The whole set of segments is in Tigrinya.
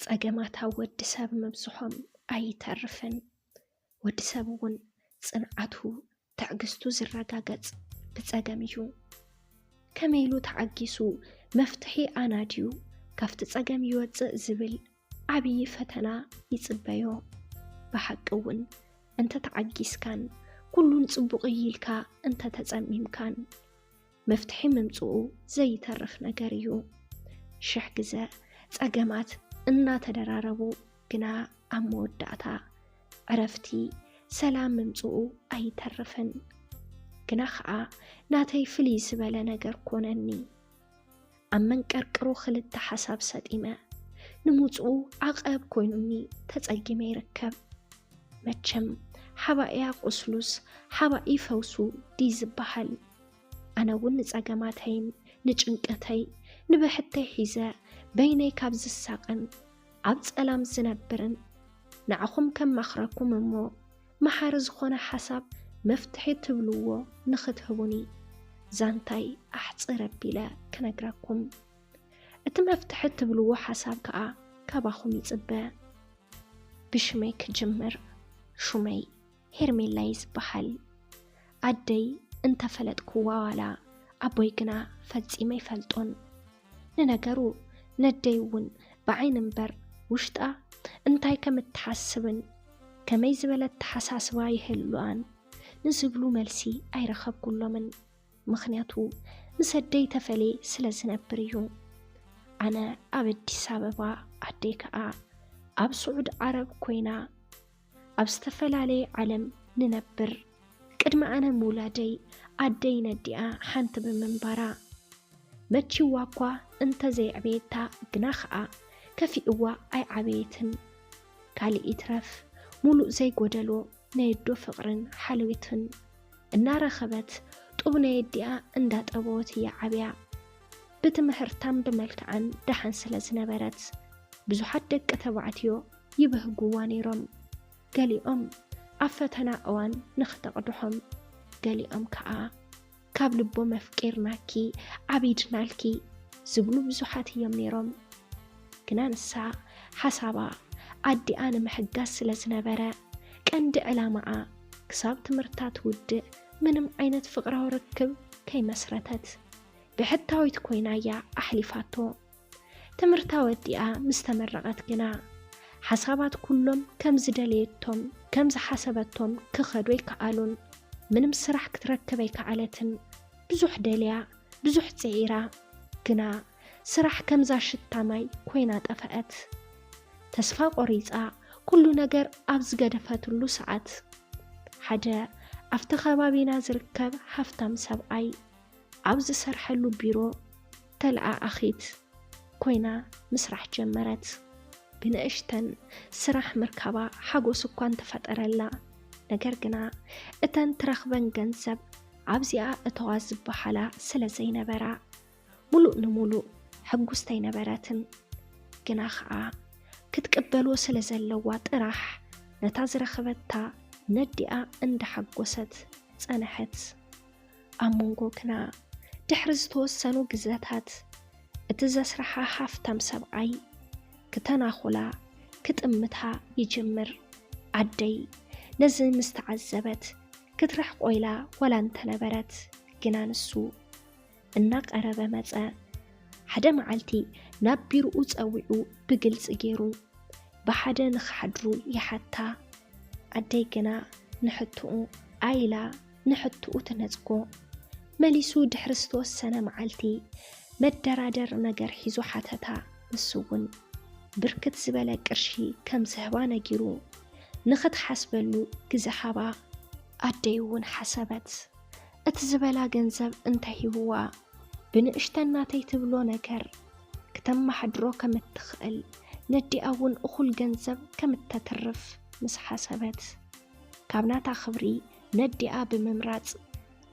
ጸገማት ኣብ ወዲ ሰብ ምብዝሖም ኣይተርፍን። ወዲ ሰብ እውን ጽንዓቱ፣ ትዕግስቱ ዝረጋገጽ ብጸገም እዩ። ከመይ ኢሉ ተዓጊሱ መፍትሒ ኣናድዩ ካብቲ ጸገም ይወጽእ ዝብል ዓብዪ ፈተና ይጽበዮ። ብሓቂ እውን እንተ ተዓጊስካን ኩሉን ጽቡቕ እዩ ኢልካ እንተ ተጸሚምካን፣ መፍትሒ ምምጽኡ ዘይተርፍ ነገር እዩ። ሽሕ ግዘ ጸገማት እናተደራረቡ ግና ኣብ መወዳእታ ዕረፍቲ፣ ሰላም ምምጽኡ ኣይተርፍን። ግና ኸኣ ናተይ ፍልይ ዝበለ ነገር ኮነኒ። ኣብ መንቀርቅሮ ክልተ ሓሳብ ሰጢመ፣ ንምውጽኡ ዓቐብ ኮይኑኒ ተጸጊመ ይርከብ። መቸም ሓባእያ ቁስሉስ ሓባኢ ፈውሱ ድዩ ዝበሃል? ኣነ እውን ንጸገማተይን ንጭንቀተይ ንብሕተይ ሒዘ በይነይ ካብ ዝሳቐን ኣብ ጸላም ዝነብርን ንዓኹም ከማኽረኩም እሞ መሓሪ ዝኾነ ሓሳብ መፍትሒ ትብልዎ ንኽትህቡኒ ዛንታይ ኣሕጽር ኣቢለ ክነግረኩም። እቲ መፍትሒ ትብልዎ ሓሳብ ከኣ ካባኹም ይጽበ። ብሽመይ ክጅምር። ሹመይ ሄርሜላ እዩ ዝበሃል። ኣደይ እንተፈለጥክዋ ዋላ ኣቦይ ግና ፈጺመ ኣይፈልጦን። ንነገሩ ነደይ እውን ብዓይኒ እምበር ውሽጣ እንታይ ከም እትሓስብን ከመይ ዝበለ ኣተሓሳስባ ይህልዋን ንዝብሉ መልሲ ኣይረኸብኩሎምን። ምኽንያቱ ምስ ኣደይ ተፈልየ ስለ ዝነብር እዩ። ኣነ ኣብ ኣዲስ ኣበባ፣ ኣደይ ከኣ ኣብ ስዑድ ዓረብ ኮይና ኣብ ዝተፈላለየ ዓለም ንነብር። ቅድሚ ኣነ ምውላደይ ኣደይ ነዲኣ ሓንቲ ብምንባራ መቺዋ እኳ እንተዘይዕበየታ ግና ኸኣ ከፊእዋ ኣይዓበየትን። ካልእ ይትረፍ ሙሉእ ዘይጎደሎ ናይ ኣዶ ፍቕርን ሓልዮትን እናረኸበት ጡብ ናይ ኣዲኣ እንዳጠበወት እያ ዓብያ። ብትምህርታን ብመልክዓን ደሓን ስለ ዝነበረት ብዙሓት ደቂ ተባዕትዮ ይብህጉዋ ነይሮም። ገሊኦም ኣብ ፈተና እዋን ንኽተቕድሖም፣ ገሊኦም ከኣ ካብ ልቦም ኣፍቂርናኪ፣ ዓቢድናልኪ ዝብሉ ብዙሓት እዮም ነይሮም። ግና ንሳ ሓሳባ ኣዲኣ ንምሕጋዝ ስለ ዝነበረ፣ ቀንዲ ዕላማኣ ክሳብ ትምህርታ ትውድእ ምንም ዓይነት ፍቕራዊ ርክብ ከይመስረተት ብሕታዊት ኮይና እያ ኣሕሊፋቶ። ትምህርታ ወዲኣ ምስ ተመረቐት ግና ሓሳባት ኩሎም ከም ዝደለየቶም ከም ዝሓሰበቶም ክኸዱ ኣይከኣሉን። ምንም ስራሕ ክትረክብ ኣይከኣለትን። ብዙሕ ደልያ፣ ብዙሕ ጽዒራ፣ ግና ስራሕ ከምዛ ሽታ ማይ ኮይና ጠፈአት። ተስፋ ቆሪጻ ኩሉ ነገር ኣብ ዝገደፈትሉ ሰዓት፣ ሓደ ኣብቲ ከባቢና ዝርከብ ሃፍታም ሰብኣይ ኣብ ዝሰርሐሉ ቢሮ ተለኣኣኺት ኮይና ምስራሕ ጀመረት። ብንእሽተን ስራሕ ምርካባ ሓጎስ እኳ እንተፈጠረላ፣ ነገር ግና እተን ትረኽበን ገንዘብ ኣብዚኣ እተዋ ዝበሃላ ስለ ዘይነበራ፣ ሙሉእ ንሙሉእ ሕጉስቲ ኣይነበረትን። ግና ኸኣ ክትቅበሎ ስለ ዘለዋ ጥራሕ ነታ ዝረኸበታ ነዲኣ እንዳሓጎሰት ጸንሐት። ኣብ መንጎ ግና ድሕሪ ዝተወሰኑ ግዘታት እቲ ዘስርሓ ሃፍታም ሰብኣይ ክተናኹላ ክጥምታ ይጅምር። ኣደይ ነዚ ምስ ተዓዘበት ክትርሕቆ ኢላ ዋላ እንተነበረት፣ ግና ንሱ እናቐረበ መጸ። ሓደ መዓልቲ ናብ ቢሮኡ ጸዊዑ ብግልጺ ገይሩ ብሓደ ንኽሓድሩ ይሓታ። ኣደይ ግና ንሕቶኡ ኣይ ኢላ ንሕቶኡ ትነጽጎ። መሊሱ ድሕሪ ዝተወሰነ መዓልቲ መደራደር ነገር ሒዙ ሓተታ። ንሱ እውን ብርክት ዝበለ ቅርሺ ከም ዝህባ ነጊሩ ንኽትሓስበሉ ግዘ ሃባ። ኣደይ እውን ሓሰበት። እቲ ዝበላ ገንዘብ እንተሂብዋ ብንእሽተን ናተይ ትብሎ ነገር ክተመሓድሮ ከም እትኽእል ነዲኣ እውን እኹል ገንዘብ ከም እተትርፍ ምስ ሓሰበት፣ ካብ ናታ ክብሪ ነዲኣ ብምምራጽ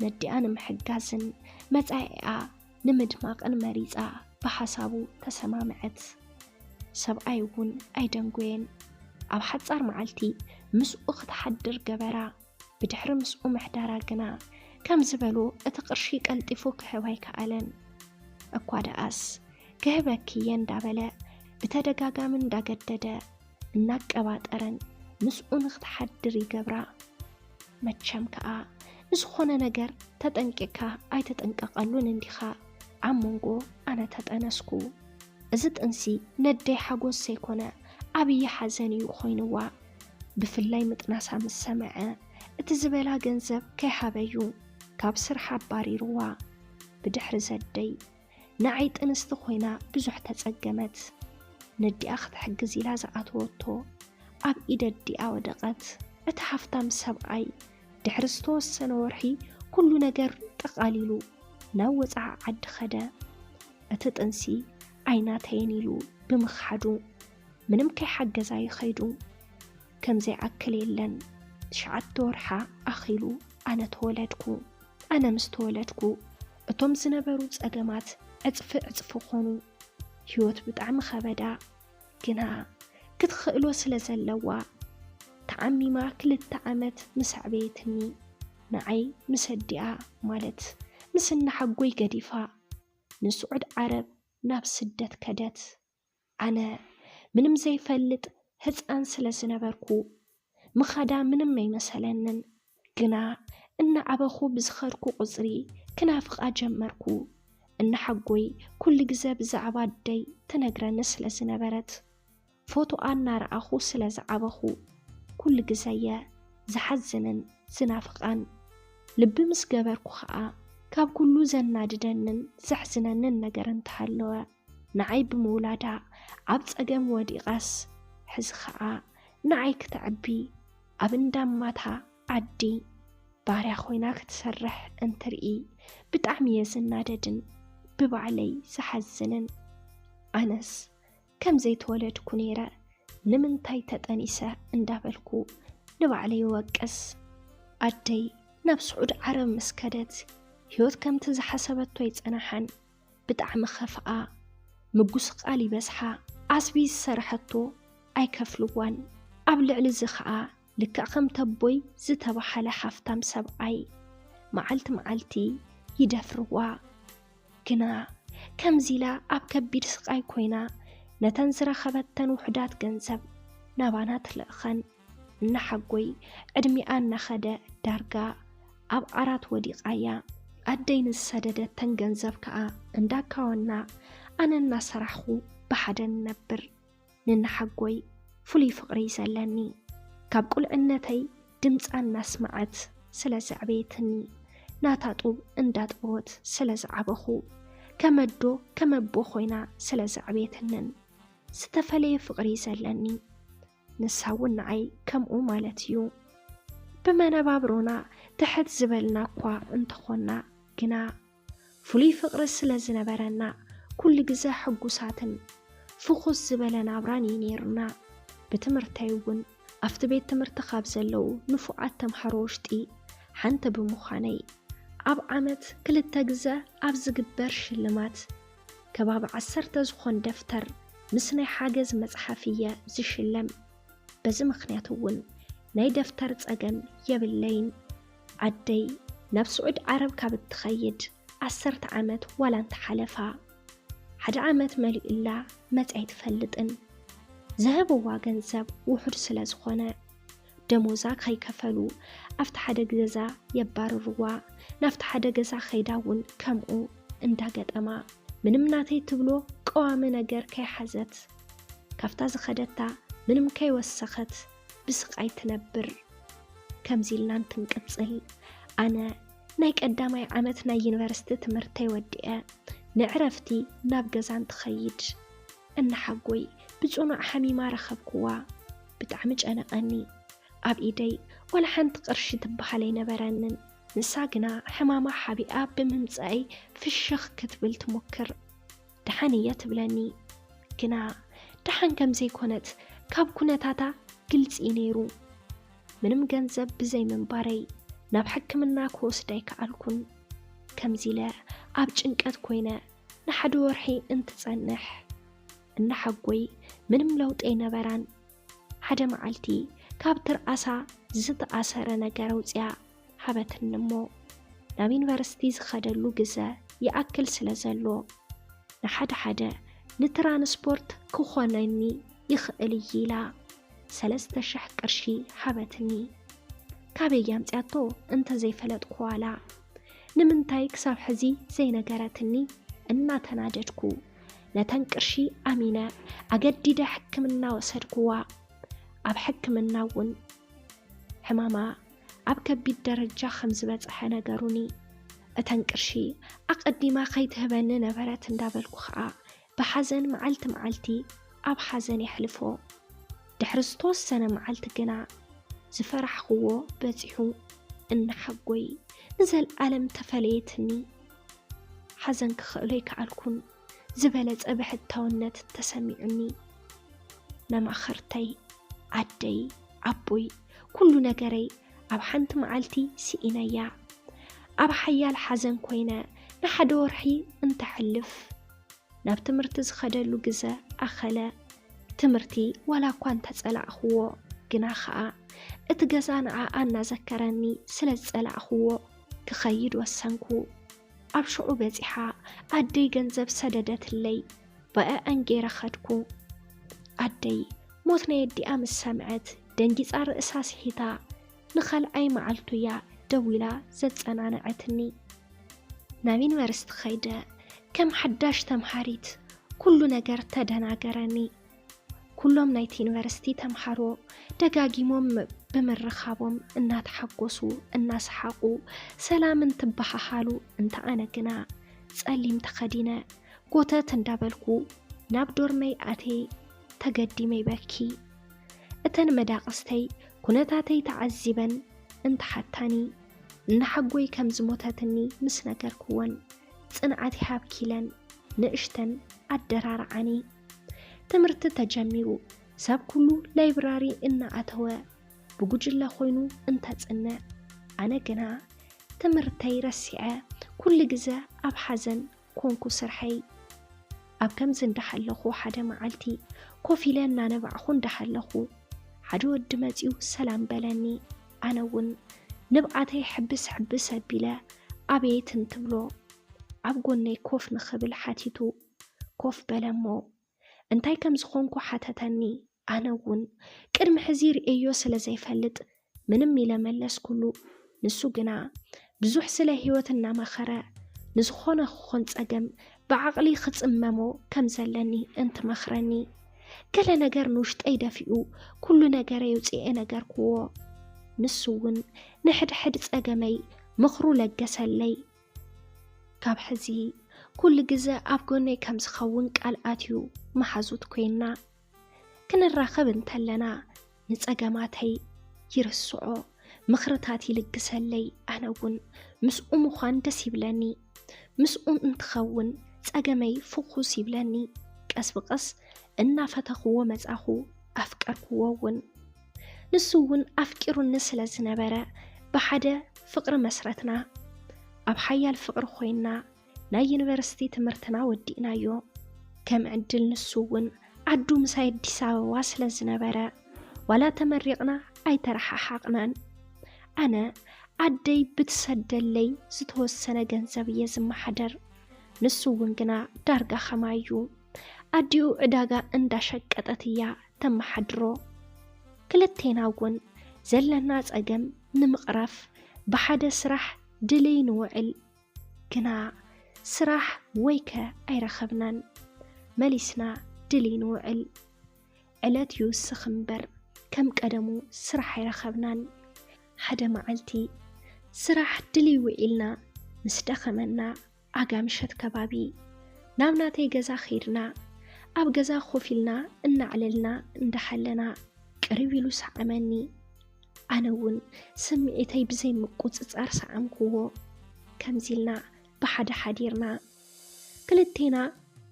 ነዲኣ ንምሕጋዝን መጻኢኣ ንምድማቕን መሪጻ ብሓሳቡ ተሰማምዐት። ሰብኣይ እውን ኣይደንጎየን። ኣብ ሓጻር መዓልቲ ምስኡ ክትሓድር ገበራ። ብድሕሪ ምስኡ ምሕዳራ ግና ከም ዝበሎ እቲ ቅርሺ ቀልጢፉ ክህብ ኣይከኣለን። እኳ ደኣስ ክህበኪ እየ እንዳበለ ብተደጋጋሚ እንዳገደደ እናቀባጠረን ምስኡ ንክትሓድር ይገብራ። መቸም ከኣ ንዝኾነ ነገር ተጠንቂቕካ ኣይትጥንቀቐሉን እንዲኻ። ኣብ መንጎ ኣነ ተጠነስኩ። እዚ ጥንሲ ነደይ ሓጎስ ዘይኮነ ዓብዪ ሓዘን እዩ ኮይንዋ። ብፍላይ ምጥናሳ ምስ ሰምዐ እቲ ዝበላ ገንዘብ ከይሃበዩ ካብ ስራሕ ኣባሪርዋ። ብድሕሪ ዘደይ ንዓይ ጥንስቲ ኮይና ብዙሕ ተጸገመት። ነዲኣ ክትሕግዝ ኢላ ዝኣተወቶ ኣብ ኢድ ኣዲኣ ወደቐት። እቲ ሃፍታም ሰብኣይ ድሕሪ ዝተወሰነ ወርሒ ኩሉ ነገር ጠቓሊሉ ናብ ወጻኢ ዓዲ ኸደ። እቲ ጥንሲ ኣይናተይን ኢሉ ብምኽሓዱ ምንም ከይሓገዛ ይኸይዱ። ከም ዘይኣክል የለን ትሽዓተ ወርሓ ኣኺሉ ኣነ ተወለድኩ። ኣነ ምስ ተወለድኩ እቶም ዝነበሩ ጸገማት ዕጽፊ ዕጽፊ ኾኑ። ህይወት ብጣዕሚ ኸበዳ። ግና ክትኽእሎ ስለ ዘለዋ ተዓሚማ ክልተ ዓመት ምስ ኣዕበየትኒ ንዓይ ምስ ኣዲኣ ማለት ምስ እናሓጎይ ገዲፋ ንስዑድ ዓረብ ናብ ስደት ከደት። ኣነ ምንም ዘይፈልጥ ህፃን ስለ ዝነበርኩ ምኻዳ ምንም ኣይመሰለንን። ግና እናዓበኹ ብዝኸድኩ ቁፅሪ ክናፍቓ ጀመርኩ። እናሓጎይ ኩሉ ግዘ ብዛዕባ ኣደይ ትነግረኒ ስለ ዝነበረት ፎቶኣ እናረኣኹ ስለ ዝዓበኹ ኩሉ ግዘየ ዝሓዝንን ዝናፍቓን። ልቢ ምስ ገበርኩ ኸዓ ካብ ኩሉ ዘናድደንን ዘሕዝነንን ነገር እንተሃለወ ንዓይ ብምውላዳ ኣብ ጸገም ወዲቓስ ሕዚ ኸዓ ንዓይ ክተዕቢ ኣብ እንዳማታ ዓዲ ባርያ ኮይና ክትሰርሕ እንትርኢ ብጣዕሚ እየ ዝናደድን ብባዕለይ ዝሓዝንን። ኣነስ ከም ዘይተወለድኩ ነይረ ንምንታይ ተጠኒሰ እንዳበልኩ ንባዕለይ ይወቅስ። ኣደይ ናብ ስዑድ ዓረብ ምስ ከደት ህይወት ከምቲ ዝሓሰበቶ ኣይጸናሓን። ብጣዕሚ ኸፍኣ። ምጉስቓል ይበዝሓ። ዓስቢ ዝሰረሐቶ ኣይከፍልዋን። ኣብ ልዕሊ እዚ ኸኣ ልክዕ ከም ተቦይ ዝተባህለ ሃፍታም ሰብኣይ መዓልቲ መዓልቲ ይደፍርዋ። ግና ከምዚ ኢላ ኣብ ከቢድ ስቓይ ኮይና ነተን ዝረኸበተን ውሑዳት ገንዘብ ናባና ትልእኸን። እናሓጎይ ዕድሚኣ እናኸደ ዳርጋ ኣብ ዓራት ወዲቓያ። ኣደይ ንዝሰደደተን ገንዘብ ከኣ እንዳካወና ኣነ እናሰራሕኹ ብሓደ ንነብር። ንናሓጎይ ፍሉይ ፍቕሪ እዩ ዘለኒ። ካብ ቁልዕነተይ ድምጻ እናስመዐት ስለ ዘዕበየትኒ፣ ናታ ጡብ እንዳጥበወት ስለ ዝዓበኹ፣ ከመዶ ከመቦ ኮይና ስለ ዘዕበየትንን ዝተፈለየ ፍቕሪ እዩ ዘለኒ። ንሳ እውን ንዓይ ከምኡ ማለት እዩ። ብመነባብሮና ትሕት ዝበልና እኳ እንተኾንና ግና ፍሉይ ፍቕሪ ስለ ዝነበረና ኩሉ ግዘ ሕጉሳትን ፍኹስ ዝበለ ናብራን እዩ ነይሩና። ብትምህርተይ እውን ኣብቲ ቤት ትምህርቲ ካብ ዘለዉ ንፉዓት ተምሃሮ ውሽጢ ሓንቲ ብምዃነይ ኣብ ዓመት ክልተ ግዘ ኣብ ዝግበር ሽልማት ከባቢ ዓሰርተ ዝኾን ደፍተር ምስ ናይ ሓገዝ መፅሓፍ እየ ዝሽለም። በዚ ምኽንያት እውን ናይ ደፍተር ፀገም የብለይን። ኣደይ ናብ ስዑድ ዓረብ ካብ እትኸይድ ዓሰርተ ዓመት ዋላ እንተሓለፋ ሓደ ዓመት መሊኡላ መፅያ ኣይትፈልጥን። ዝህብዋ ገንዘብ ውሑድ ስለ ዝኾነ ደሞዛ ከይከፈሉ ኣብቲ ሓደ ገዛ የባርርዋ። ናብቲ ሓደ ገዛ ከይዳ እውን ከምኡ እንዳገጠማ ምንም ናተይ ትብሎ ቀዋሚ ነገር ከይሓዘት ካብታ ዝኸደታ ምንም ከይወሰኸት ብስቓይ ትነብር። ከምዚ ኢልና እንትንቅጽል ኣነ ናይ ቀዳማይ ዓመት ናይ ዩኒቨርሲቲ ትምህርተይ ወዲአ ንዕረፍቲ ናብ ገዛ እንትኸይድ እናሓጎይ ብጽኑዕ ሓሚማ ረኸብክዋ። ብጣዕሚ ጨነቐኒ። ኣብ ኢደይ ዋላ ሓንቲ ቅርሺ ትበሃል ኣይነበረንን። ንሳ ግና ሕማማ ሓቢኣ ብምምጻእይ ፍሽኽ ክትብል ትሞክር። ደሓን እየ ትብለኒ። ግና ደሓን ከም ዘይኮነት ካብ ኩነታታ ግልጺ እዩ ነይሩ። ምንም ገንዘብ ብዘይ ምንባረይ ናብ ሕክምና ክወስዳ ኣይከኣልኩን። ከምዚ ኢለ ኣብ ጭንቀት ኮይነ ንሓደ ወርሒ እንትጸንሕ እናሓጎይ ምንም ለውጢ ኣይነበራን። ሓደ መዓልቲ ካብ ትርኣሳ ዝተኣሰረ ነገር ኣውፅያ ሃበትኒ እሞ ናብ ዩኒቨርሲቲ ዝኸደሉ ግዘ ይኣክል ስለ ዘሎ ንሓደ ሓደ ንትራንስፖርት ክኾነኒ ይኽእል እዩ ኢላ ሰለስተ ሽሕ ቅርሺ ሃበትኒ። ካበይ ኣምፅያቶ እንተዘይፈለጥኩ ዋላ ንምንታይ ክሳብ ሕዚ ዘይነገረትኒ እናተናደድኩ ነተን ቅርሺ ኣሚነ ኣገዲደ ሕክምና ወሰድኩዋ። ኣብ ሕክምና እውን ሕማማ ኣብ ከቢድ ደረጃ ከም ዝበፅሐ ነገሩኒ። እተን ቅርሺ ኣቐዲማ ከይትህበኒ ነበረት እንዳበልኩ ኸዓ ብሓዘን መዓልቲ መዓልቲ ኣብ ሓዘን የሕልፎ። ድሕሪ ዝተወሰነ መዓልቲ ግና ዝፈራሕኽዎ በፂሑ። እናሓጎይ ንዘልኣለም ተፈለየትኒ። ሓዘን ክኽእሎ ኣይከኣልኩን። ዝበለጸ ብሕታውነት ተሰሚዑኒ። መማኽርተይ፣ ኣደይ፣ ኣቦይ፣ ኩሉ ነገረይ ኣብ ሓንቲ መዓልቲ ስኢነያ። ኣብ ሓያል ሓዘን ኮይነ ንሓደ ወርሒ እንተሕልፍ፣ ናብ ትምህርቲ ዝኸደሉ ግዘ ኣኸለ። ትምህርቲ ዋላ እኳ እንተጸላእኽዎ፣ ግና ኸኣ እቲ ገዛ ንዓኣ እናዘከረኒ ስለ ዝጸላእኽዎ ክኸይድ ወሰንኩ። ኣብ ሽዑ በጺሓ ኣደይ ገንዘብ ሰደደትለይ፣ ብኣኣን ገይረ ኸድኩ። ኣደይ ሞት ናይ ኣዲኣ ምስ ሰምዐት ደንጊጻ ርእሳ ስሒታ፣ ንኻልኣይ መዓልቱ እያ ደዊላ ዘጸናንዐትኒ። ናብ ዩኒቨርሲቲ ኸይደ ከም ሓዳሽ ተምሃሪት ኩሉ ነገር ተደናገረኒ። ኩሎም ናይቲ ዩኒቨርሲቲ ተምሃሮ ደጋጊሞም ብምርኻቦም እናተሓጎሱ፣ እናሰሓቑ፣ ሰላም እንትበሃሃሉ፣ እንተ ኣነ ግና ጸሊም ተኸዲነ ጎተት እንዳበልኩ ናብ ዶርመይ ኣትየ ተገዲመ ይበኪ። እተን መዳቕስተይ ኩነታተይ ተዓዚበን እንተሓታኒ፣ እናሓጎይ ከም ዝሞተትኒ ምስ ነገርክወን፣ ጽንዓት ይሃብኪ ኢለን ንእሽተን ኣደራርዓኒ። ትምህርቲ ተጀሚሩ፣ ሰብ ኩሉ ላይብራሪ እናኣተወ ብጉጅለ ኮይኑ እንተጽንዕ፣ ኣነ ግና ትምህርተይ ረሲዐ ኩሉ ግዘ ኣብ ሓዘን ኮንኩ ስርሐይ። ኣብ ከምዚ እንዳሃለኹ ሓደ መዓልቲ ኮፍ ኢለ እናነባዕኹ እንዳሃለኹ ሓደ ወዲ መፂኡ ሰላም በለኒ። ኣነ እውን ንብዓተይ ሕብስ ሕብስ ኣቢለ ኣቤት እንትብሎ ኣብ ጎነይ ኮፍ ንኽብል ሓቲቱ ኮፍ በለ እሞ እንታይ ከም ዝኾንኩ ሓተተኒ። ኣነ እውን ቅድሚ ሕዚ ርእየዮ ስለ ዘይፈልጥ ምንም ኢለ መለስኩሉ። ንሱ ግና ብዙሕ ስለ ህይወት እናመኸረ፣ ንዝኾነ ክኾን ጸገም ብዓቕሊ ክጽመሞ ከም ዘለኒ እንትመኽረኒ፣ ገለ ነገር ንውሽጠይ ደፊኡ ኩሉ ነገረይ ኣውጺኤ ነገርክዎ። ንሱ እውን ንሕድሕድ ጸገመይ ምኽሩ ለገሰለይ። ካብ ሕዚ ኩሉ ግዘ ኣብ ጎነይ ከም ዝኸውን ቃል ኣትዩ መሓዙት ኮይንና። ክንራኸብ እንተለና ንጸገማተይ ይርስዖ፣ ምኽርታት ይልግሰለይ። ኣነ እውን ምስኡ ምዃን ደስ ይብለኒ። ምስኡ እንትኸውን ጸገመይ ፍኹስ ይብለኒ። ቀስ ብቐስ እናፈተኽዎ መጻኹ፣ ኣፍቀርክዎ እውን። ንሱ እውን ኣፍቂሩኒ ስለ ዝነበረ ብሓደ ፍቕሪ መስረትና። ኣብ ሓያል ፍቕሪ ኮይንና ናይ ዩኒቨርሲቲ ትምህርትና ወዲእናዮ። ከም ዕድል ንሱ እውን ዓዱ ምሳይ ኣዲስ ኣበባ ስለ ዝነበረ ዋላ ተመሪቕና ኣይተረሓሓቕናን። ኣነ ኣደይ ብትሰደለይ ዝተወሰነ ገንዘብ እየ ዝመሓደር። ንሱ እውን ግና ዳርጋ ኸማይ እዩ። ኣዲኡ ዕዳጋ እንዳሸቀጠት እያ ተመሓድሮ። ክልቴና እውን ዘለና ጸገም ንምቕራፍ ብሓደ ስራሕ ድልይ ንውዕል። ግና ስራሕ ወይከ ኣይረኸብናን። መሊስና ድልይ ንውዕል። ዕለት ይውስኽ እምበር ከም ቀደሙ ስራሕ ኣይረኸብናን። ሓደ መዓልቲ ስራሕ ድልይ ውዒልና ምስ ደኸመና ኣጋ ምሸት ከባቢ ናብ ናተይ ገዛ ኸይድና ኣብ ገዛ ኮፍ ኢልና እናዕለልና እንዳሃለና ቅርብ ኢሉ ሰዓመኒ። ኣነ እውን ስምዒተይ ብዘይ ምቁጽጻር ሰዓምክዎ። ከምዚ ኢልና ብሓደ ሓዲርና። ክልቴና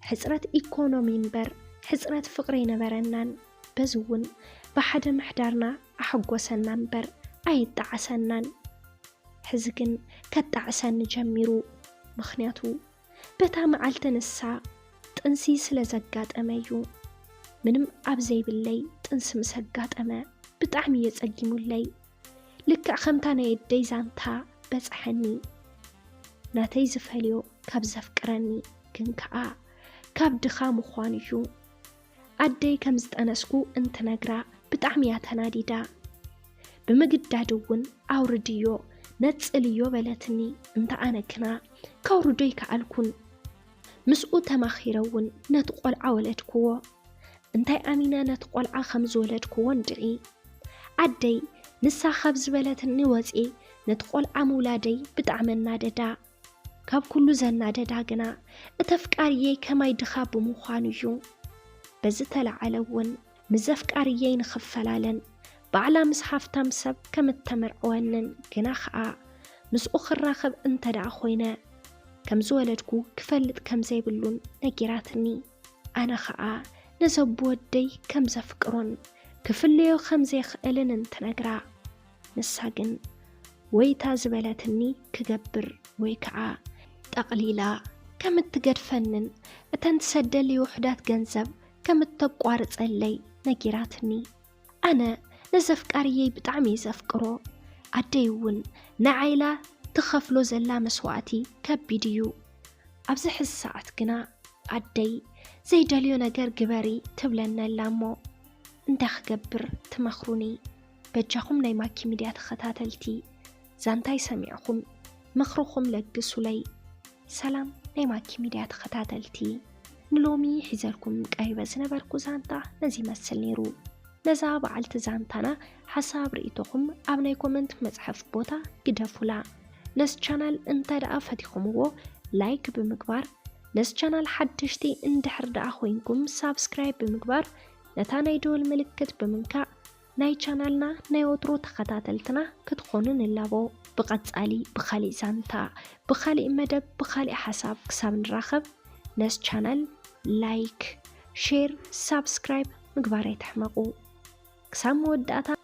ሕጽረት ኢኮኖሚ እምበር ሕጽረት ፍቕሪ ኣይነበረናን። በዚ እውን ብሓደ ምሕዳርና ኣሐጎሰና እምበር ኣየጣዓሰናን። ሕዚ ግን ከጣዕሰኒ ጀሚሩ። ምኽንያቱ በታ መዓልቲ ንሳ ጥንሲ ስለ ዘጋጠመ እዩ። ምንም ኣብ ዘይብለይ ጥንሲ ምስ ኣጋጠመ ብጣዕሚ እዩ ጸጊሙለይ። ልክዕ ከምታ ናይ ኣደይ ዛንታ በጽሐኒ። ናተይ ዝፈልዮ ካብ ዘፍቅረኒ ግን ከኣ ካብ ድኻ ምዃኑ እዩ። ኣደይ ከም ዝጠነስኩ እንትነግራ ብጣዕሚ እያ ተናዲዳ። ብምግዳድ እውን ኣውርድዮ፣ ነጽልዮ በለትኒ። እንተ ኣነ ግና ከውርዶ ኣይከኣልኩን። ምስኡ ተማኺረ እውን ነቲ ቆልዓ ወለድክዎ። እንታይ ኣሚነ ነቲ ቆልዓ ከም ዝወለድክዎ እንድዒ። ኣደይ ንሳ ካብ ዝበለትኒ ወፅየ ነቲ ቆልዓ ምውላደይ ብጣዕሚ ኣናደዳ። ካብ ኩሉ ዘናደዳ ግና እቲ ኣፍቃሪየይ ከማይ ድኻ ብምዃኑ እዩ። በዚ ተለዓለ እውን ምስ ዘፍቃሪየይ ንኽፈላለን ባዕላ ምስ ሃፍታም ሰብ ከም እተመርዕወንን ግና ኸኣ ምስኡ ክራኸብ እንተ ደኣ ኾይነ ከም ዝወለድኩ ክፈልጥ ከም ዘይብሉን ነጊራትኒ። ኣነ ኸኣ ነዚ ኣቦ ወደይ ከም ዘፍቅሮን ክፍለዮ ከም ዘይኽእልን እንትነግራ፣ ንሳ ግን ወይታ ዝበለትኒ ክገብር ወይ ከኣ ጠቕሊላ ከም እትገድፈንን እተን ትሰደለይ ውሑዳት ገንዘብ ከም እተቋርጸለይ ነጊራትኒ። ኣነ ነዚ ኣፍቃሪየይ ብጣዕሚ እየ ዘፍቅሮ። ኣደይ እውን ንዓይ ኢላ ትኸፍሎ ዘላ መስዋእቲ ከቢድ እዩ። ኣብዚ ሕዚ ሰዓት ግና ኣደይ ዘይደልዮ ነገር ግበሪ ትብለኒ ኣላ እሞ እንታይ ክገብር ትመኽሩኒ? በጃኹም ናይ ማኪ ሚድያ ተኸታተልቲ ዛንታይ ሰሚዕኹም ምኽርኹም ለግሱለይ። ሰላም ናይ ማኪ ሚድያ ተኸታተልቲ፣ ንሎሚ ሒዘልኩም ቀሪበ ዝነበርኩ ዛንታ ነዚ ይመስል ነይሩ። ነዛ በዓልቲ ዛንታና ሓሳብ ርእይቶኹም ኣብ ናይ ኮመንት መጽሐፍ ቦታ ግደፉላ። ነዚ ቻናል እንተ ደኣ ፈቲኹምዎ ላይክ ብምግባር፣ ነዚ ቻናል ሓደሽቲ እንድሕር ደኣ ኮይንኩም ሳብስክራይብ ብምግባር፣ ነታ ናይ ደወል ምልክት ብምንካእ ናይ ቻናልና ናይ ወትሩ ተኸታተልትና ክትኾኑ ንላቦ። ብቐጻሊ ብኻሊእ ዛንታ፣ ብኻሊእ መደብ፣ ብኻሊእ ሓሳብ ክሳብ ንራኸብ ነዚ ቻናል ላይክ፣ ሼር፣ ሳብስክራይብ ምግባር ኣይትሕመቑ። ክሳብ መወዳእታ